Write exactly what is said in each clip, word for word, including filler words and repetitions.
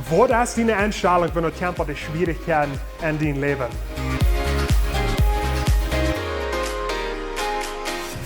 Waut es diene Enstalunk, wan daut kjemt bie de Schwierichkjeiten en dien Läwen?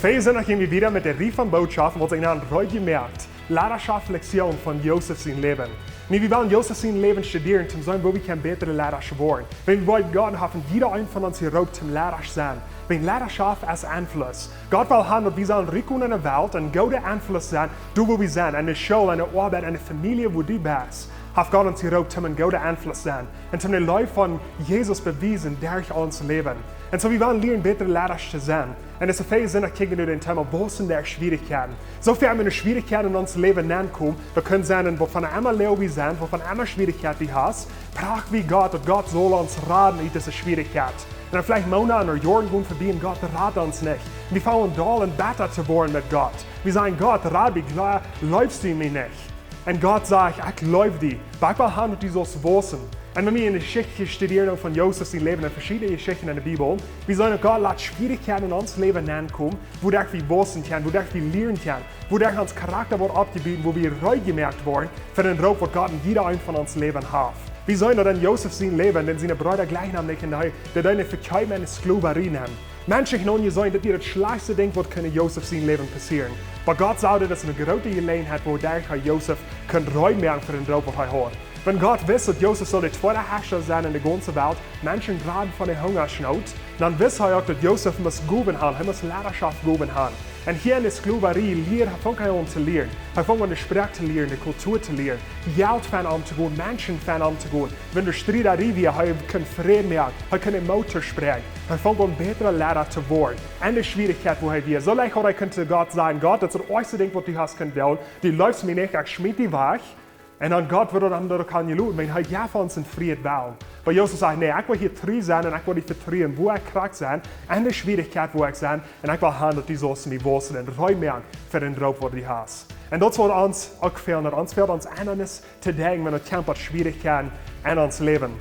Wie sent noch emma wieda met de Rieej von Bootschoften, waut ekj nu reed jemoakt, Leidaschoft Lektionen von Josef sien Läwen. Nu, wie wellen Josef sien Läwen studieren, om to seenen, woo wie kjennen bätre Leidasch woaren. Wan wie bie Gott haben, jieda eena von ons hia roopt om Leida to sennen. Wan Leidaschoft es Enfluss. Gott well haben, daut wie sellen rutkomen en de Welt un gooda Enfluss sennen, doa woo wie sent, en de School, en de Oabeit, en de Famielje, wua du best. Haft Gott ons jeroopt, om een gooda Enfluss sennen un om de Leew von Jesus bewiesen derch ons Läwen. Un soo, wie wellen lieren, bätre Leida to sennen. Un dise Woch sent wie kjikjen no daut Thema, woo sent de Schwierichkjeiten. Soo väl mea Schwierichkjeiten en ons Läwen aunkomen, wie kjennen seenen, woo von emma Leew wie sent, woo von emma Schwierichkjeit wie haben, prach wie Gott, daut Gott saul ons raden ut dise Schwierichkjeit. Un dan veleicht Moonat ooda Joaren gonen vebie un Gott rat ons nich. Un wie fangen aun doll un betta to woaren met Gott. Wie sajen: "Gott, rat mie, gla-, leefst du mie nich?" Un Gott sajcht: "Ekj leew die, oba ekj well haben, daut du saust wausen." Un wan wie en de Jeschicht studieren von Josef sien Läwen un veschiedne Jeschichten en de Bibel, wie seenen, daut Gott lat Schwierichkjeiten en ons Läwen aunkomen, woo daut wie wausen kjennen, woo daut wie lieren kjennen, woo daut ons Charakta woat oppjebut, woo wie reed jemoakt woaren fa dän Roop, waut Gott en jieda eent von ons Läwen haft. Wie seenen daut en Josef sien Läwen, dän siene Breeda jlikjden am nich, un hee, dee deeden am vekjeepen un en Sklowarie nämen. Menschen kjennen nich seenen, daut wia daut schlajchtste Dinkj, waut kunn en Josef sien Läwen passieren. Oba Gott sach, daut es eene groote Jeläajenheit, woo hee Josef kunn reed moaken fa dän Roop, waut hee haud. Wan Gott wist, daut Josef sull de tweede Harscha sennen en de gaunze Welt, Menschen droagen von de Hungaschnoot, dan wist hee uk, daut Josef must Gowen haben, hee must Leidaschoft Gowen haben. Un hia en de Sklowarie lieed, funk hee aun to lieren. Hee funk aun de Sproak to lieren, de Kultua to lieren, Jelt von am to gonen, Menschen von am to gonen. Wan doa Striedarie wia, hee kunn Fräd moaken, hee kunn dän Moot toospräakjen. Hee funk aun bätre Leida to woaren. En de Schwierichkjeit, wua hee wia. Soo leicht haud hee kunt to Gott sajen: "Gott, daut es daut oajste Dinkj, waut du hast kunt doonen. Du leefst mie nich, ekj schmiet die wajch." Un dan Gott wudd am daut kjennen loten, wan hee jeef ons een frieet Wellen. Oba Josef sajcht: "Nä, ekj well hia tru sennen un ekj well die vetruen, wua ekj krakjt sie, en de Schwierichkjeit, wua ekj sie, un ekj well haben, daut du saust mie wausen un reed moaken fa dän Roop, waut du hast." Un daut es, waut ons uk fält, daut ons fält ons Endanis to denkjen, wan daut kjemt bie Schwierichkjeiten en ons Läwen.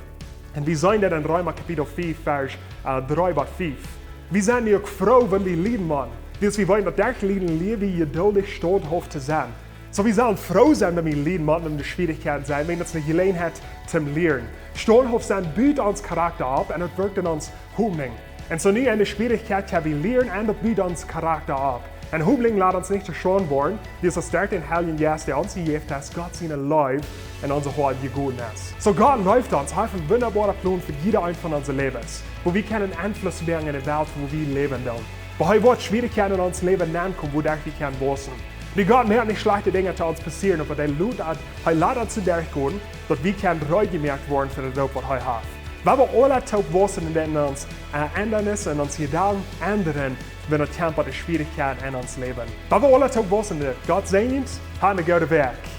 Un wie seenen daut en Reema Kapitel fief, Varsch, äh, dree bat fief. Wie sent nu uk froo, wan wie lieden motten, wiels wie weeten, daut derch Lieden lieren wie jeduldich, staunthauft to sennen. Soo, wie sellen froo sennen, wan wie lieden motten un en de Schwierichkjeiten sent, wiels daut es eene Jeläajenheit toom lieren. Staunthauft sennen but ons Charakta opp un daut wirkjt en ons Hopninj. Un soo nu en de Schwierichkjeit kjenn wie lieren un daut but ons Charakta opp. Un Hopninj lat ons nich to Schaund woaren, wiels daut derch dän Heiljen Jeist, dee ons jejäft es, Gott siene Leew en onse Hoaten jegoten es. Soo, Gott leeft ons, hee haft een wundaboaren Plon fa jieda eent von onse Läwes, woo wie kjennen Enfluss brinjen en de Welt, woo wie läwen doonen. Oba hee woat Schwierichkjeiten en ons Läwen aunkomen, woo derch wie kjennen wausen. Dee Gott moakt nich schlajchte Dinja to ons passieren, oba hee lot, hee lat ons derchgonen, daut wie kjennen reed jemoakt woaren fa dän Roop, waut hee haft. Wie woaren aule toop wausen en ons, äh, Endanis un ons Jedanken endren, wan daut kjemt bie de Schwierichkjeiten en ons Läwen. Wie woaren aule toop wausen. Gott säajent, hab eene goode Wäakj.